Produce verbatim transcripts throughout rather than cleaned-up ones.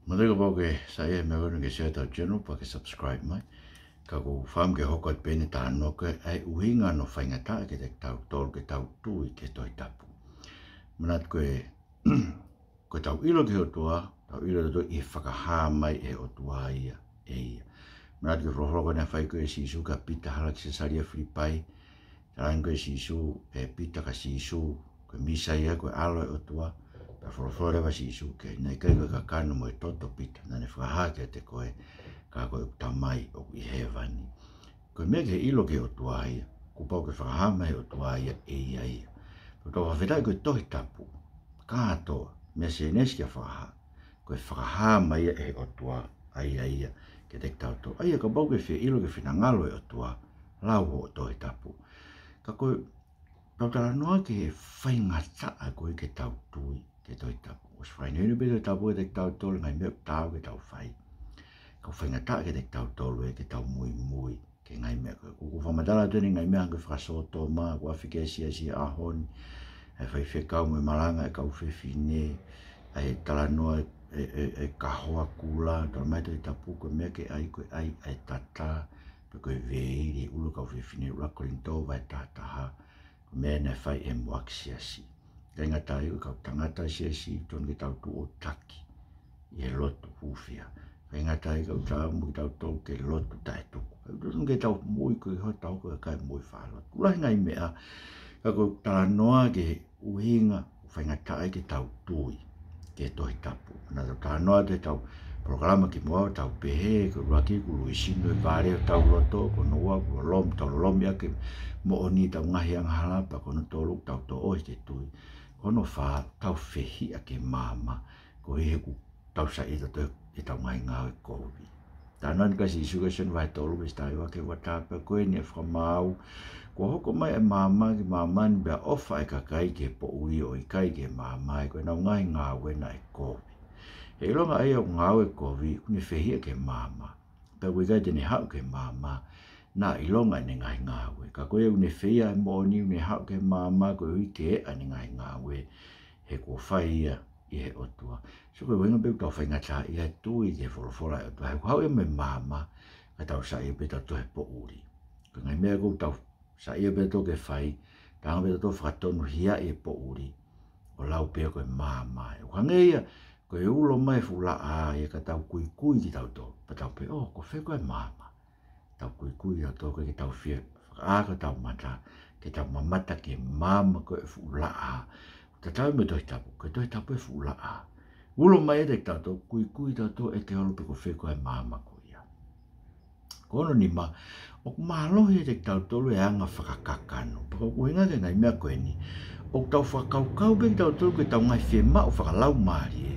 Manatuʻi kapau ʻoku ke saiʻia he meʻa ko eni ke share ʻetau channel, pea ke subscribe mai. Ka ʻoku ou fakaʻamu ke hoko atu pē ʻeni e talanoa ko e ʻuhinga hono faingataʻa kiate kitautolu ke tau tui ki he Tohi Tapu. Manatu ko e, ko ʻetau ʻilo ki he ʻOtua, tau ʻilo ʻe tautolu ʻi he fakahā mai ʻe he ʻOtua ia ʻe ia. Manatu ki he folofola ko ē naʻe fai ko ē ʻe Sīsū kia Pita hala ki Sesalia Filipai, Talaange ko ē ʻe Sīsū, ʻe Pita kia Sīsū, ko e Mīsaia, ko e ʻAlo ʻo e ʻOtua, pea folofola leva ʻa Sīsū ki ai, naʻe ʻikai ko e kakano mo e toto Pita, naʻa ne fakahā kiate koe, ka ko ʻeku Tamai ʻoku ʻi hēvani. Ko e meʻa ki he ʻilo ki he ʻOtua ia, kuo pau ke fakahā mai ʻe he ʻOtua ia ʻe ia ia. Ko ʻetau fakafetaʻi ko e Tohi Tapu, kātoa, mei Sēnesi kia Fakahā, ko e fakahā mai ia ʻe he ʻOtua, ʻa ia ia, kiate kitautolu. ʻA ia kapau ʻoku ke fie ʻilo ki he finangalo ʻo e ʻOtua, lau hoʻo Tohi Tapu. Ka ko ʻetau talanoa ki he faingataʻa ko ē ke tau tui ki he Tohi Tapu. ʻOsi fakahinohino pē Tohi Tapu kiate kitautolu e ngaahi meʻa ʻoku taau ke tau fai. Ka ʻoku faingataʻa kiate kitautolu ē ke tau muimui ki he ngaahi meʻa ko ē. ʻOku ou fakamatala atu eni e ngaahi meʻa hangē ko e fakasōtoma, ʻoku afe ki ai e siasi he ʻaho ni, ʻa e faifekau mo e malanga ʻa e kau fefine, ʻa e talanoa ʻa e, ʻa e, ʻa e kahoa kula, talamai ʻe he Tohi Tapu ko e meʻa ke ʻai ko e ʻai ʻa e tata, pe ko e veili ʻi he ʻulu ʻo e kau fefine, ʻuluaki Kolinitō vahe taha taha, ko e meʻa naʻe fai ʻe he muʻaki siasi. ʻIkai ngata ai, ko e kau tangata siasi, totonu ke tau tuʻu ʻo taki ʻi he lotu hūfia. ʻIkai ngata ai, ka ʻoku tau mo kitautolu ke lotu taʻetuku. Totonu ke tau moʻui ko e hotau ko e kakai moʻui fakalotu. Ko e lahi e ngaahi meʻa, ka ko ʻetau talanoa ki he ʻuhinga ʻoku faingataʻa ai ke tau tui ki he Tohi Tapu. Naʻa tau talanoa atu he ʻetau polokalama kimuʻa ʻo tau pehē, ko e ʻuluaki kuo ʻuhinga e vale ʻo hotau loto, ko hono ua kuo lolomi, tau lolomi ʻaki e moʻoni ʻetau ngaahi angahala, pea ko hono tolu tau toʻo ʻi he tui. Ko hono fā, tau fehiʻa ki he maama, koeʻuhi he ʻoku tau saiʻia tautolu ʻi heʻetau ngaahi ngāue kovi. Talanoa eni ʻa Sīsū ki he Sione vahe tolu veesi taha hiva ki he ua taha, pea ko eni ʻa e fakamaau, kuo hoko mai ʻa e maama ki māmani pea ʻofa ʻa e kakai ki he poʻuli ʻo ʻikai ki he maama, he ko ʻenau ngaahi ngāue naʻe kovi. He ʻilonga ʻa ia ʻoku ngāue kovi, ʻoku ne fehiʻa ki he maama. Pea ʻoku ʻikai te ne haʻu ki he maama, naʻa ʻilonga ʻene ngaahi ngāue. Ka ko ia ʻoku ne fehiʻa he moʻoni, ʻoku ne haʻu ki he maama, koeʻuhi ke eʻa ʻene ngaahi ngāue, he kuo fai ia ʻi he ʻOtua. So ko e ʻuhinga pē ʻoku tau faingataʻaʻia he tui ki he folofola ʻa e ʻOtua. He ʻoku haʻu ia mei he maama, ka tau saiʻia pē tautolu he poʻuli. Ko e ngaahi meʻa ʻoku tau saiʻia pē tautolu ke fai, tau hanga pē tautolu ʻo fakatonuhiaʻi e poʻuli, ʻo lau pē ko e maama. ʻOku hangē ia, ko e ulo mai e fuʻu laʻā ia ka tau kuikui kitautolu. Pea tau pehē, ʻō, ko fē koā e maama? Tau kuikui ʻo tau ke tau fie fakaʻā hotau mata, ke tau mamata ki he maama ko ē ʻo e fuʻu laʻā. Tatau mo e Tohi Tapu, ko e Tohi Tapu e fuʻu laʻā. Ulo mai ʻiate kitautolu, kuikui tautolu ʻeke holo pe ko fē koā e maama ko ia. Ko hono nima, ʻoku mālohi ʻiate kitautolu e anga fakakakano. Pea ko e ʻuhinga ki he ngaahi meʻa ko eni, ʻoku tau fakakaukau pē kitautolu ko ʻetau ngaahi fiemaʻu fakalaumālie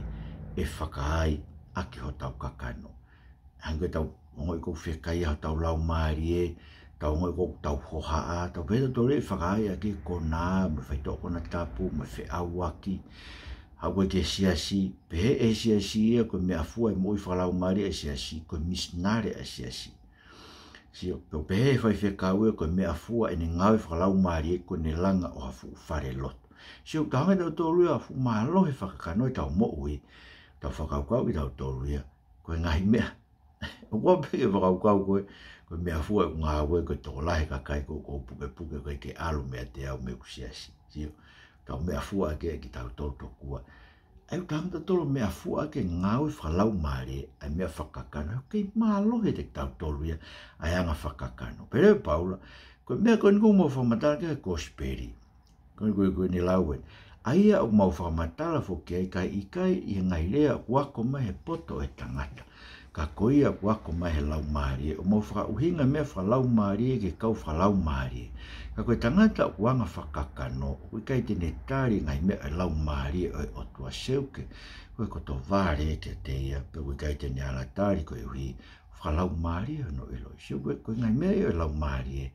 ʻe fakaai ʻaki hotau kakano. Hangē ko ʻetau ongoʻi ʻoku fiekaia hotau laumālie, tau ongoʻi ʻoku tau hohaʻa, tau pehē tautolu ʻe fakaai ʻaki e konā, mo e faitoʻo konatapu, mo e feʻauaki. Haʻu ko ē ki he siasi, pehē ʻe he siasi ia ko e meʻafua e moʻui fakalaumālie ʻa e siasi, ko e misinale ʻa e siasi. Sio, pe ʻoku pehē ʻe he faifekau ia ko e meʻafua ʻene ngāue fakalaumālie ko ʻene langa ʻo ha fuʻu falelotu. Sio, tau hanga ʻe tautolu ia ʻo fuʻu mālohi fakakakano ʻetau moʻui, tau fakakaukau kitautolu ia ko e ngaahi meʻa. ʻOku ʻalu pē ke fakakaukau ko e, ko e meʻafua ʻoku ngāue ko e tokolahi e kakai ʻoku ou pukepuke ʻoku ʻikai ke ʻalu meiate au mei heʻeku siasi. Sio, tau meʻafua ʻaki ʻe kitautolu tokua. ʻA ia ʻoku tau hanga ʻe tautolu ʻo meʻafua ʻaki e ngāue fakalaumālie ʻa e meʻa fakakakano. ʻOku kei mālohi ʻiate kitautolu ia ʻa e anga fakakakano. Pehē ʻe Paula, ko e meʻa ko eni ʻoku mau fakamatala ki ai he kosipeli. Ko e, ko e, ko ʻene lau eni. ʻA ia ʻoku mau fakamatala foki ki ai, kae ʻikai ʻi he ngaahi lea ʻoku ako mai he poto ʻo e tangata, ka ko ia ʻoku ako mai he Laumālie, ʻo mau fakaʻuhinga e meʻa fakalaumālie ki he kau fakalaumālie. Ka ko e tangata ʻoku anga fakakakano, ʻoku ʻikai te ne tali e ngaahi meʻa ʻa e Laumālie ʻo e ʻOtua. Seuke, ko e koto vale kiate ia, pea ʻoku ʻikai te ne ala tali koeʻuhi fakalaumālie hono ʻiloʻi. Sio ko e, ko e ngaahi meʻa ia ʻo e Laumālie,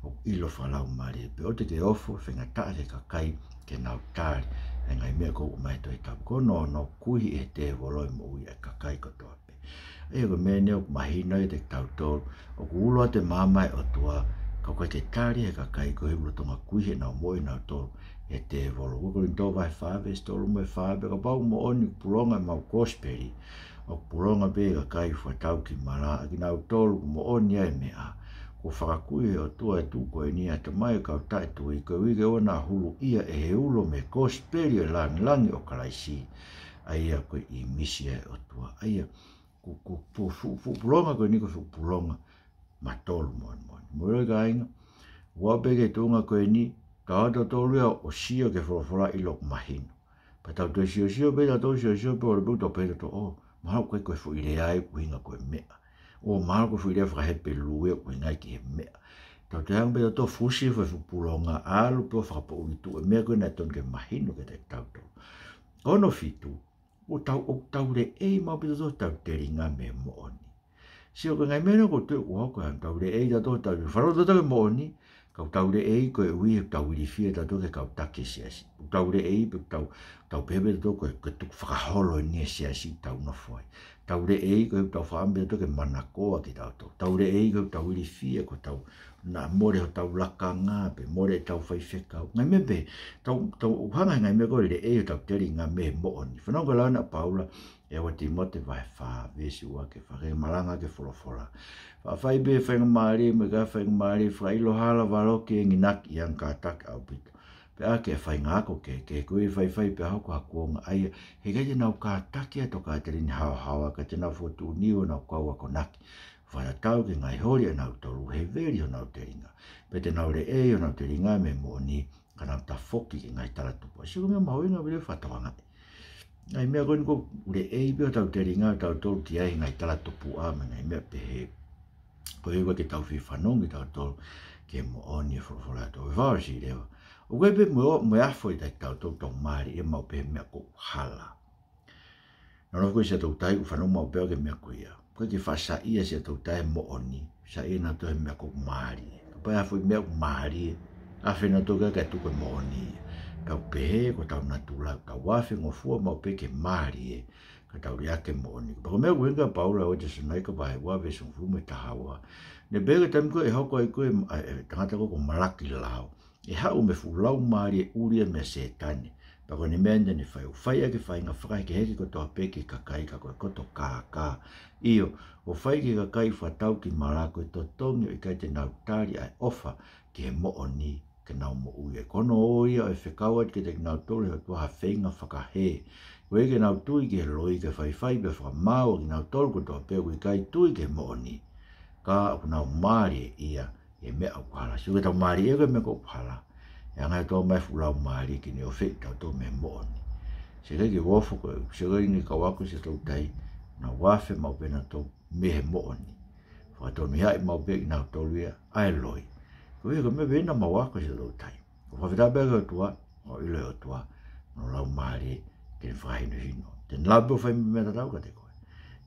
ʻoku ʻilo fakalaumālie. Pea ʻoua te ke ofo, faingataʻa ki he kakai ke nau tali e ngaahi meʻa ʻoku ʻomai he Tohi Tapu. Ko hono ono, kuihi ʻe he tēvolo e moʻui ʻa e kakai kotoa pē. ʻA ia ko e meʻa eni ʻoku mahino ai kiate kitautolu, ʻoku ulo atu e maama ʻo e ʻOtua, ka ʻoku ʻikai ke tali ʻe he kakai ko ē he ulo Tonga kuihi ʻenau moʻui ʻanautolu ʻe he tēvolo. ʻUluaki Kolinitō vahe fā, veesi tolu mo e fā, pea kapau ʻoku moʻoni ʻoku pulonga ʻemau kosipeli, ʻoku Tonga pē kakai fakatau ki mala, ʻa kinautolu kuo moʻoni ʻa e meʻa. Kuo fakakui ʻe he ʻOtua ʻa e tuʻu ko eni ʻa e tamai ʻo e kau taʻetui, koeʻuhi ke ʻoua naʻa huluʻia ʻe he ulo mei he kosipeli ʻo e langilangi ʻo Kalaisi, ʻa ia ko e ʻīmisi ʻa e ʻOtua. ʻA ia, ko, ko, ko e fuʻu, fuʻu pūlonga ko eni ko e fuʻu pūlonga matolu moʻoni. Mou ʻilo kāinga, ʻoku aʻu pē ki he tuʻunga ko eni, tau ō tautolu ia ʻo sio ki he folofola ʻo ʻilo ʻoku mahino. Pea tau toe siosio pē, tau toe siosio pē, ʻo lele pē ʻo tau pehē tautolu, ʻō, mahalo ko e, ko e foʻi lea ia ʻoku ʻuhinga ko e meʻa. ʻŌ, mahalo ko e foʻi lea faka-Hepelū ia ʻoku ʻuhinga ki he meʻa. Tau toe hanga pē tautolu ʻo fusi e foʻi fuʻu pūlonga, ʻalu pē ʻo fakapoʻuli tuʻu e meʻa ko ē naʻe tonu ke mahino kiate kitautolu. Ko hono fitu, ʻoku tau, ʻoku tau leʻei maʻu pē tautolu ʻetau telinga mei he moʻoni. Sio, ko e ngaahi meʻa ʻoku ou tui ʻoku hoko, ʻa ʻetau leʻei tautolu, tau fanongo tautolu ki he moʻoni, ka ʻoku tau leʻei koeʻuhi he ʻoku tau ilifia tautolu ki he kau taki siasi. ʻOku tau leʻei pē ʻoku tau, tau pehē pē tautolu ko e, ko e tukufakaholo eni e siasi ʻoku tau nofo ai. Tau leʻei koeʻuhi ʻoku tau fakaʻamu pē tautolu ke manakoa kitautolu. Tau leʻei koeʻuhi ʻoku tau ilifia ko ʻetau, naʻa mole hotau lakanga pe mole ʻetau faifekau. Ngaahi meʻa pehē, tau, tau hanga he ngaahi meʻa ko ē ʻo leʻei hotau telinga mei he moʻoni. Fanongo ki he lau ʻa Paula, ʻi he ua Tīmote vahe fā, veesi ua ki he fā, ke malanga ki he folofola. Faʻa fai pē faingamālie, mo e ʻikai faingamālie, fakaʻilo hala, valoki, enginaki ʻi he kātaki ʻaupito. Pea ʻai ke faingāueʻaki, ke, ke koeʻuhi faifai pea hoko ha kuonga ʻa ia, he ʻikai te nau kātaki ʻa e tokāteline haohaoa, ka te nau fokotuʻu niu honau kau akonaki. Fakatatau ki he ngaahi holi ʻanautolu, he veli honau telinga. Pea te nau leʻei honau telinga mei he moʻoni, ka nau tafoki ki he ngaahi talatupuʻa. Sio ko e meʻa mahuʻinga vile fakatoanga. Ngaahi meʻa ko eni ʻoku leʻei pē hotau telinga ʻo tautolu ki ai he ngaahi talatupuʻa mo e ngaahi meʻa pehē. Koeʻuhi ke tau fie fanongo kitautolu ki he moʻoni e folofola ʻa e ʻOtua. Fakaʻosi leva. ʻOku ʻi ai pē mo e, mo e afo ʻiate kitautolu ʻoku tau mālieʻia maʻu pē he meʻa ʻoku hala. Nonofo ko ē siʻa toutai ʻoku fanongo maʻu pē au ki he meʻa ko ia. ʻOku ʻikai ke faʻa saiʻia siʻa toutai he moʻoni, saiʻia nautolu he meʻa ʻoku mālie. Kapau ʻe ʻi ai ha foʻi meʻa ʻoku mālie, afe nautolu ki ai kae tuku e moʻoni. Tau pehē ko hotau natula, tau afengofua maʻu pē ke mālie, ka tau liʻaki e moʻoni. Pea ko e meʻa ʻoku ʻuhinga ʻa Paula ʻi he ua Tesalonaika vahe ua veesi hongofulu mo e taha ua. Naʻe pehē ko e taimi ko ē ʻe hoko ai ko ē, ʻa e, ʻa e tangata ko ē ko Malaki Lao, ʻe haʻu mei he fuʻu laumālie ʻuli ia meia Sētane. Pea ko ʻene meʻa eni te ne fai, ʻo fai ʻaki e faʻahinga fakahekeheke kotoa pē ki he kakai ka ko e koto kākā. ʻIo, ʻo fai ki he kakai fakatau ki mala ko e totongi ʻo ʻikai te nau tali ʻa e ʻofa ki he moʻoni ke nau moʻui ai. Ko hono ō ia ʻo e fekau atu kiate kinautolu ʻe he ʻOtua ha feinga fakahē. Koeʻuhi ke nau tui ki he loi, kae faifai pea fakamaau ʻa kinautolu kotoa pē ʻoku ʻikai tui ki he moʻoni, ka ʻoku nau mālieʻia ʻi he meʻa ʻoku hala. Sio, ke tau mālieʻia ki he meʻa ʻoku hala, ʻe hanga ʻe he ʻOtua ʻo ʻomai e fuʻu laumālie ke ne ʻofeʻi kitautolu mei he moʻoni. Sio ki he uofo ko ē, sio ki he kau ako siʻa toutai, nau afe maʻu pē nautolu mei he moʻoni. Fakatonuhiaʻi maʻu pē kinautolu ia ʻa e loi. Ko ia ko e meʻa pē eni naʻa mau ako siʻa toutai. ʻOku fakafetaʻi pē ki he ʻOtua, ʻoku ʻilo ʻe he ʻOtua hono laumālie ke ne fakahinohino. Te ne lava pē ʻo fai e meʻa tatau kiate koe.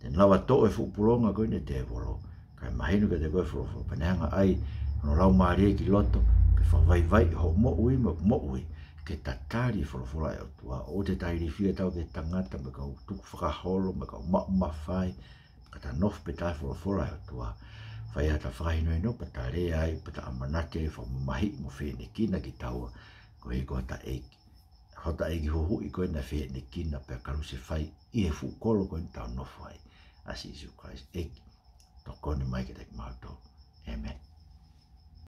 Te ne lava ʻo toʻo e fuʻu pūlonga ko eni ʻa e tēvolo, kae mahino kiate koe e folofola, pea ne hanga ʻo ʻai hono laumālie ki loto, ke fakavaivaiʻi hoʻo moʻui mo ʻeku moʻui, ke tatali e folofola ʻa e ʻOtua. ʻOua te ta ilifia tautolu ki he tangata mo e kau tukufakaholo mo e kau maʻu mafai, ka ta nofo pē taʻe folofola ʻa e ʻOtua. Fai ha ta fakahinohino pea ta lea ai, pea ta ʻamanaki ke fakamamahiʻi mo fehiʻanekina kitaua, koeʻuhi ko hota ʻEiki, hota ʻEiki huhuʻi ko ē naʻe fehiʻanekina pea kalusefai ʻi he fuʻu kolo ko ē ʻoku tau nofo ai, ʻa Sīsū Kalaisi. ʻEiki, tokoni mai kiate kimautolu. ʻĒmeni.